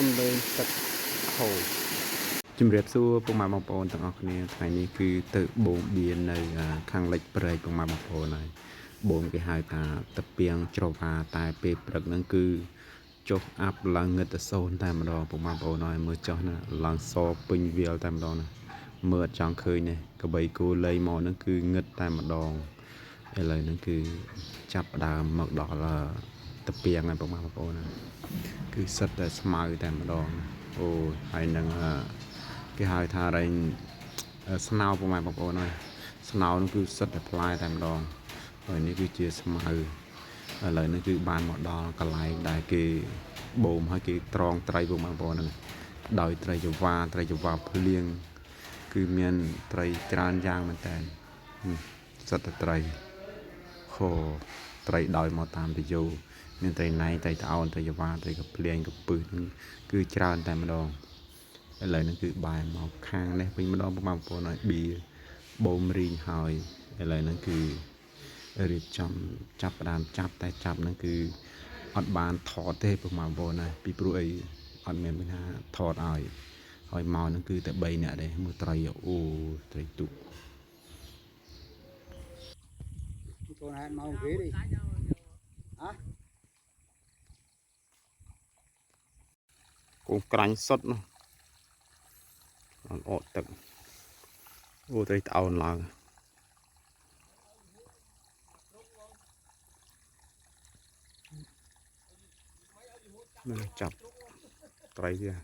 សំឡេងទឹកហូរ ជំរាបសួរពុកម៉ែបងប្អូនទាំងអស់គ្នាថ្ងៃនេះគឺទៅបូមបៀននៅខាងលិចព្រែកពុកម៉ែបងប្អូនហើយបូមគេហៅថាតពាំងច្រវាតែពេលព្រឹកហ្នឹងគឺចុះអាប់ឡើងងឹតទៅសូនតែម្ដងពុកម៉ែបងប្អូនហើយមើលចុះណាឡើងសពេញវាលតែម្ដងណាមើលអត់ចង់ឃើញទេកបីគោលេងមកហ្នឹងគឺងឹតតែម្ដងឥឡូវហ្នឹងគឺចាប់ផ្ដើមមកដល់តពាំងហើយពុកម៉ែបងប្អូនណាគឺសិតតែស្មៅតែម្ដងណាអូហើយនឹងគេហៅថារែងស្នោពុកម៉ែបងប្អូនហើយស្នោនោះគឺសិតតែផ្លែតែម្ដងហើយនេះគឺជាស្មៅឥឡូវនេះគឺបានមកដល់កន្លែងដែលគេបូមហើយគេត្រងត្រីពុកម៉ែបងប្អូនហ្នឹងដោយត្រីចវាត្រីចវាភ្លៀងគឺមានត្រីច្រើនយ៉ាងមែនតើសិតតែត្រីហូត្រីដោយមកតាមតយោមានត្រីណៃត្រីត្អូនត្រីចវាត្រីកភ្លៀងកពឹសហ្នឹងគឺច្រើនតែម្ដង ឥឡូវហ្នឹងគឺបែរមកខាងនេះវិញម្ដងបងប្អូនឲ្យបៀបូមរីងហើយឥឡូវហ្នឹងគឺរៀបចំចាប់ផ្ដើមចាប់តែចាប់ហ្នឹងគឺអត់បានថតទេបងប្អូនណាពីព្រោះអីអត់មានបញ្ហាថតឲ្យហើយមកហ្នឹងគឺតែ3នាក់ទេមើលត្រីអូត្រីទុក កូនហេតុមកគេទេហ៎ កូនក្រាញ់សុតនោះអត់អត់ទឹកអូត្រីត្អូនឡើងនឹងចាប់ត្រីទៀត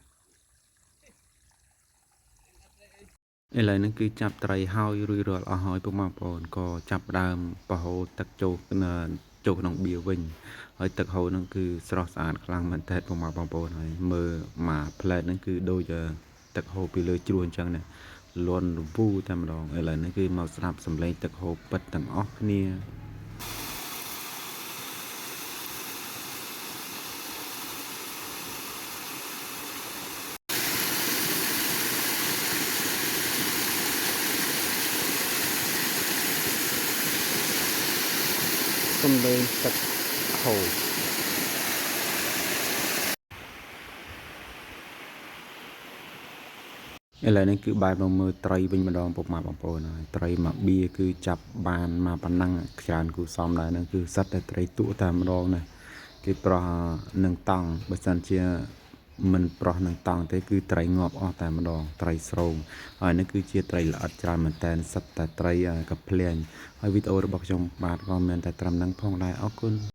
ឥឡូវហ្នឹងគឺចាប់ត្រីហើយរួចរាល់អស់ហើយពុកម៉ែបងប្អូនក៏ចាប់ផ្ដើមប្រហូរទឹកចូលចូលក្នុងបៀវិញហើយទឹកហូរហ្នឹងគឺស្រស់ស្អាតខ្លាំងមែនទែនពុកម៉ែបងប្អូនហើយមើលមួយផ្លែតហ្នឹងគឺដូចទឹកហូរពីលើជ្រោះអញ្ចឹងណាលន់រវូតែម្ដងឥឡូវហ្នឹងគឺមកស្ដាប់សំឡេងទឹកហូរពិតទាំងអស់គ្នា សំឡេងទឹកហូរ ឥឡូវនេះគឺបែរមកមើលត្រីវិញម្ដងពុកម៉ែបងប្អូនហើយត្រីមកបៀគឺចាប់បានមកប៉ុណ្ណឹងច្រើនគូសំដែរហ្នឹងគឺសិតតែត្រីទក់តែម្ដងណាគេប្រោះនឹងតង់បើសិនជាមិនប្រោះនឹងតង់ទេគឺត្រីងាប់អស់តែម្ដងត្រីស្រោមហើយនេះគឺជាត្រីល្អិតច្រើនមែនតើសិតតែត្រីកាភ្លៀងហើយវីដេអូរបស់ខ្ញុំបាទក៏មានតែត្រឹមហ្នឹងផងដែរអរគុណ។